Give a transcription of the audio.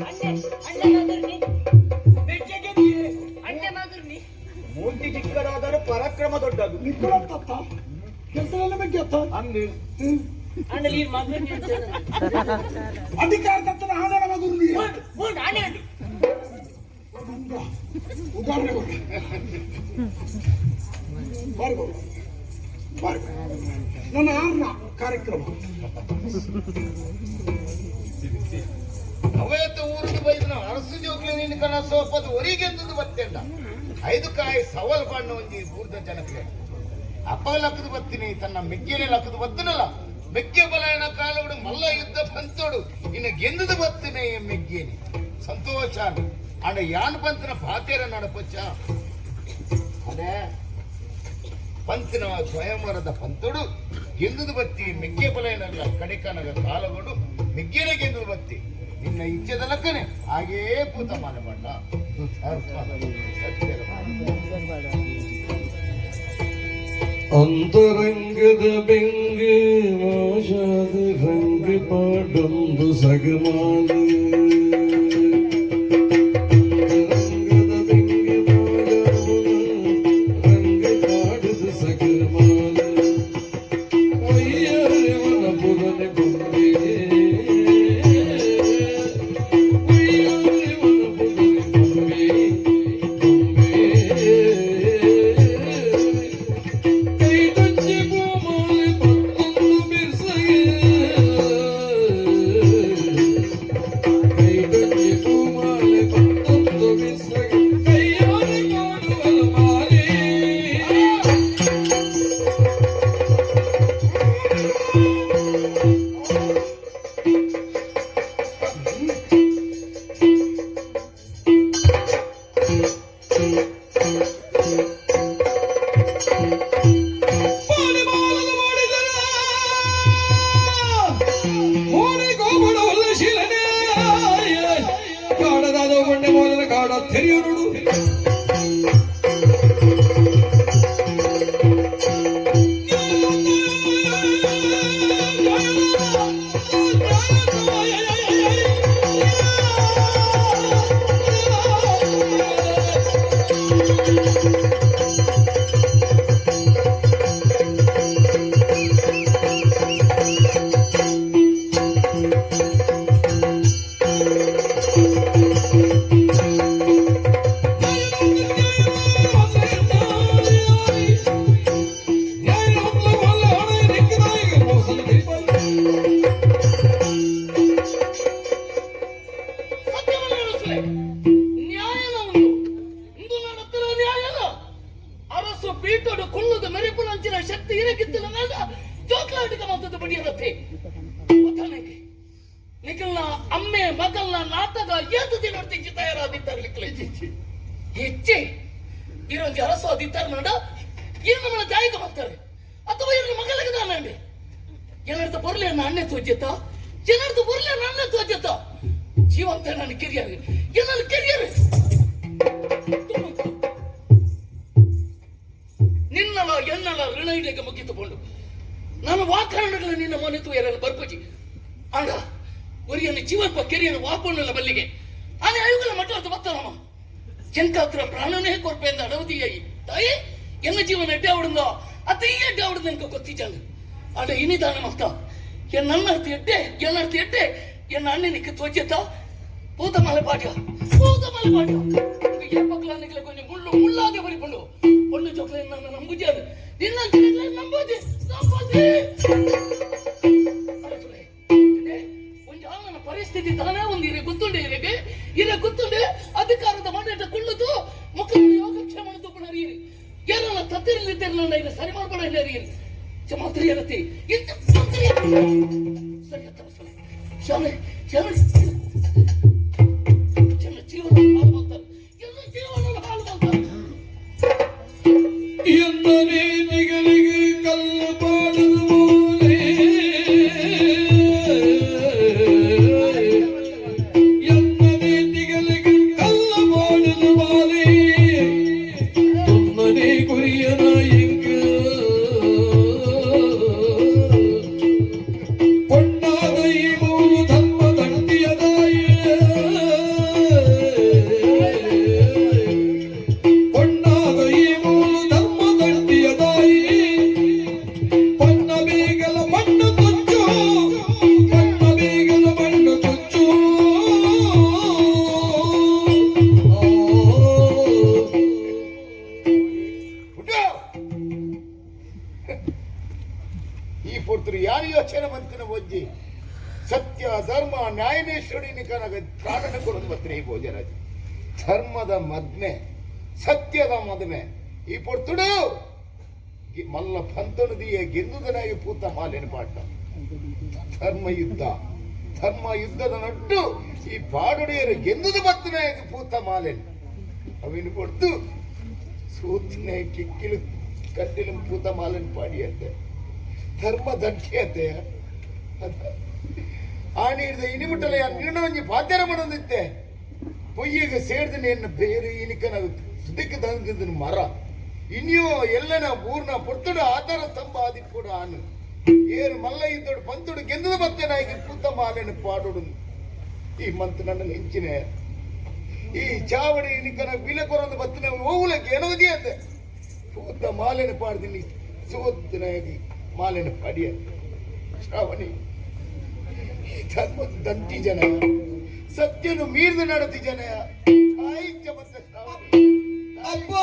ಅಣ್ಣೆ ಅಣ್ಣೆ ಮಾದುರ್ನಿ. ಅಣ್ಣೆ ಮಾದುರ್ನಿ. ಮೂರ್ತಿ ಚಿಕ್ಕದಾದರೂ ಪರಾಕ್ರಮ ದೊಡ್ಡದು. ನಿಕ್ಕುಳತ್ತ ಕೆಲಸವೆಲ್ಲ ಬಗ್ಗೆ ಅತ್ತ. ಅಂದು. ಅಣ್ಣ ನೀರು ಮಾದುರ್ನಿ ಅಂತ. ಅಧಿಕಾರ ತತ್ತನ ಆಧಾರ ಮಗುರು. ಉಂಡು, ಉಂಡು, ಅಣ್ಣೆ ಉಂಡು. ಉದಾಹರಣೆ ಕೊಡು. ಬಾರಿ ಬಾರಿ ಬಾರಿ. ನನ್ನ ಆರ್ನ ಕಾರ್ಯಕ್ರಮ. ಅವೇತ ಊರಿಗೆ ಬೈದನ ಅರಸು ಜೋಗ್ಲಿ ನಿನ್ನ ಕನ ಸೋಪದ ಒರಿಗೆಂದದು ಬತ್ತೆಂಡ ಐದು ಕಾಯಿ ಸವಾಲ್ ಬಣ್ಣ ಒಂಜಿ ಊರ್ದ ಜನಕ್ಕೆ ಅಪ್ಪ ಲಕ್ಕದ ಬತ್ತೀನಿ ತನ್ನ ಮೆಗ್ಗೆನೆ ಲಕ್ಕದ ಬತ್ತನಲ್ಲ ಮೆಗ್ಗೆ ಬಲಯನ ಕಾಲುಡು ಮಲ್ಲ ಯುದ್ಧ ಪಂತೋಡು ಇನ್ನು ಗೆಂದದು ಬತ್ತಿನ ಮೆಗ್ಗೇನೆ ಸಂತೋಷ. ಅಂಡ ಯಾನ್ ಪಂತನ ಪಾತೇರ ನಡಪಚ್ಚ ಅದೇ ಪಂತಿನ ಸ್ವಯಂವರದ ಪಂತೋಡು ಗೆಂದುದು ಬತ್ತಿ ಮೆಗ್ಗೆ ಬಲಯನಲ್ಲ ಕಡೆಕನಗ ಕಾಲುಗಳು ಮೆಗ್ಗೆನೆ ಗೆಂದುದು ಬತ್ತಿ ನಿನ್ನ ಇಚ್ಛೆದ ಲಕ್ಕನೆ ಹಾಗೇ ಪೂತ ಮಾಲೆ ಬಣ್ಣ ಸತ್ಯದ. ಅಂತರಂಗದ ಬೆಂಗೆ ಮೋಷದ ರಂಗ ಪಾಡೊಂದು ಸಗಮಾನ. ಅಂತರಂಗದ ಬೆಂಗೆ ಮಾಯವುನ ರಂಗ ಪಾಡದು ಸಗಮಾನ. ಒಯ್ಯಾರೆವನ ಪುರನೆ ಬೊಂಬೆ, ಒಯ್ಯಾರೆವನ ಪುರನೆ ಬೊಂಬೆ ಬೊಂಬೆ. ಕೈದೊಂಜಿ ಪೂಮಾಲೆ ಪತ್ತೊಂದು ಬಿರ್ಸಗೆ, ಕೈದೊಂಜಿ ಪೂಮಾಲೆ ಪತ್ತೊಂದು ಬಿರ್ಸಗೆ, ಕೈಯಾರೆ ಕೊಡುವಲು ಮಾಲೆ. ಪಾಲಿಮಾಲದ ಮಾಡಿದರ ಮೋನೆ ಗೋಬಡವಲ್ಲ ಶಿಲನೆ ಕಾಡದಾದ ಬಂಡೆ ಮೋಲನ ಕಾಡ ತೆರೆಯುನುಡು. ಸತ್ಯವನ್ನು ಹೇಳಿಸ್ಲೆ. ನ್ಯಾಯನ ಉಂಡು ಇಂದು ನಡತ್ತಲ ನ್ಯಾಯನ ಅರಸು ಪೀಠೋಡು ಕುಲ್ಲುದು ಮೆರಿಪುನಂಚಿನ ಶಕ್ತಿ ಇರಕಿತ್ತಿನ ಮೇಲ ಜೋಕ್ಲಾಟಿಕ ಮಂತದ್ದು ಬಡಿಯರತ್ತೆ ಗೊತ್ತಾನಕ್ಕೆ ನಿಖಲ್ನ ಅಮ್ಮೆ ಮಗಲ್ನ ನಾಟಕ ಏತು ದಿನ ತಿಂಚಿ ತಯಾರಾದಿತ್ತಾರ್ಲಿಕ್ಕಲೆ ಹೆಚ್ಚೆ ಇರೊಂಜಿ ಅರಸು ಅದಿತ್ತಾರೆ ನಡ ಇರು ನಮ್ಮನ್ನ ಜಾಯಿಗೆ ಬರ್ತಾರೆ ಅಥವಾ ಇವ್ರ ಮಗಳಿಗೆ ದಾನಂడి ಏನರ್ಥ ಬರಲಿ ಅನ್ನ ಅಣ್ಣೆ ತೋಜೆತ್ತ ಏನರ್ಥ ಬರಲಿ ಅನ್ನ ಅಣ್ಣೆ ತೋಜೆತ್ತ ಜೀವಂತ ನನ್ನ ಕಿರಿಯರು ನನ್ನ ಕಿರಿಯರು ನಿನ್ನಲ ಎನ್ನಲ ಋಣ ಇಡಕ್ಕೆ ಮುಗಿತುಕೊಂಡು ನಾನು ವಾಕರಣಗಳ ನಿನ್ನ ಮನೆತು ಎರಲು ಬರ್ಪುಜಿ ಅಂಡ ಒರಿಯನ್ನು ಜೀವಪ್ಪ ಕೆರಿಯನ್ನು ವಾಪಣ್ಣಲ್ಲ ಬಲ್ಲಿಗೆ ಆನೆ ಅಯುಗಳ ಮಟ್ಟ ಬತ್ತನಮ್ಮ ಎಂಕಾತ್ರ ಪ್ರಾಣನೇ ಕೊರ್ಪೆಂದ ಅಡವದಿಯಾಯಿ ತಾಯಿ ಎನ್ನ ಜೀವನ ಎಡ್ಡೆ ಅವಡುಂದ ಅತಿ ಎಡ್ಡೆ ಅವಡುಂದ ಎಂಕ ಗೊತ್ತಿಜಾಂಡು ಅಡ ಇನಿದಾನ ಮತ್ತ ಎನ್ನ ಅಣ್ಣರ್ತಿ ಎಡ್ಡೆ ಎನ್ನರ್ತಿ ಎಡ್ಡೆ ಎನ್ನ ಅಣ್ಣನಿಕ್ಕೆ ತೋಜೆತ್ತ. பூத்த மலை பாட்டியா பூத்த மலை பாட்டியா ஏப்பக்கலான்னுக்குல கொஞ்சம் முள்ளு முள்ளாத வரி பொண்ணு பொண்ணு சொக்கல என்ன நம்புஜாது நின்ன நம்பாது நம்பாது. ಒಂಜಿ ಆಮನ ಪರಿಸ್ಥಿತಿ ತಾನೇ ಒಂದು ಇರೆ ಗೊತ್ತುಂಡೆ ಇರೆಗೆ ಇರೆ ಗೊತ್ತುಂಡೆ ಅಧಿಕಾರದ ಮಂಡೇಟ ಕುಳ್ಳುದು ಮುಖ ಯೋಗಕ್ಷೇಮ ತುಪ್ಪಣ ಅರಿಯಿರಿ ಏನನ್ನ ತತ್ತಿರಲಿದ್ದಿರಲ್ಲ ಇರೆ ಸರಿ ಮಾಡ್ಬೇಡ ಇಲ್ಲ ಅರಿಯಿರಿ ಮಾತ್ರಿ ಇರತಿ ಇಂತ ಮಾತ್ರಿ ಸರಿ ಅತ್ತ ಶಾಲೆ ಶಾಲೆ ಚೆನ್ನ ಜೀವನ ಹಾಳು ಮಾಡ್ತಾರೆ ಎಲ್ಲ ಜೀವನ ಹಾಳು ಮಾಡ್ತಾರೆ. ಎನ್ನ ನೀತಿಗಳಿಗೆ ಕಲ್ಲು ಪಾಡದು ಮೋನೆ. ಎದುರು ಯಾರು ಯೋಚನೆ ಮಂತಿನ ಒಜ್ಜಿ. ಸತ್ಯ, ಧರ್ಮ, ನ್ಯಾಯನೇಶ್ವರಿ ನಿಕನಗ ಪ್ರಾಣನ ಕೊರದು ಬತ್ತನೆ ಈ ಭೋಜರಾಜ. ಧರ್ಮದ ಮದ್ಮೆ, ಸತ್ಯದ ಮದ್ಮೆ ಈ ಪೊರ್ತುಡು ಮಲ್ಲ ಪಂತನು ದಿಯ ಗೆಂದುದನಾಗಿ ಪೂತ ಮಾಲೇನು ಪಾಠ. ಧರ್ಮ ಯುದ್ಧ, ಧರ್ಮ ಯುದ್ಧದ ನಟ್ಟು ಈ ಪಾಡುಡೆಯರು ಗೆಂದುದು ಬತ್ತನಾಗಿ ಪೂತ ಮಾಲೇನು ಅವಿನ ಕೊಡ್ತು ಸೂತಿನ ಕಿಕ್ಕಿಲು ಕಟ್ಟಿಲು ಪೂತ ಮಾಲನ್ ಪಾಡಿಯಂತೆ. ಧರ್ಮ ದಂಟಿಯಂತೆ. ಆಣಿ ಹಿಡಿದ ಇನಿಮುಟ್ಟಲ ನಿರ್ಣವಂಜಿ ಪಾತ್ಯರ ಮಾಡೋದಿತ್ತೆ. ಪೊಯ್ಯಿಗೆ ಸೇರ್ದನೆ ಎನ್ನ ಬೇರೆ ಇನಿಕನ ಸುದಿಕ್ಕ ತಂಗಿದ ಮರ ಇನಿಯೋ ಎಲ್ಲನ ಊರ್ನ ಪೊರ್ತುಡು ಆಧಾರ ಸ್ತಂಭ ಆದಿಪ್ಪುಡು ಆನು ಏರು ಮಲ್ಲ ಇದ್ದೋಡು ಪಂತುಡು ಗೆಂದದ ಬತ್ತೆ ನಾಯಿಗೆ ಪೂತ ಮಾಲೆನು ಪಾಡುಡು. ಈ ಮಂತ್ ನನ್ನ ಹೆಂಚಿನೆ ಈ ಚಾವಡಿ ನಿಕ್ಕನ ಬಿಲೆ ಕೊರೊಂದು ಬತ್ತಿನ ಓವುಲಕ್ಕೆ ಏನೋದಿ ಅಂತೆ. ಪೂತ ಮಾಲೆನ ಪಾಡ್ದಿನಿ ಸೋತ್ತಿನಾಗಿ ಮಾಲೆನ ಪಾಡಿಯ. ಶ್ರಾವಣಿ, ಈ ಧರ್ಮದ ದಂಟಿ ಜನ, ಸತ್ಯನು ಮೀರಿದ ನಡತಿ ಜನ. ಸಾಹಿತ್ಯ ಬಂದ ಶ್ರಾವಣಿ. ಅಪ್ಪ.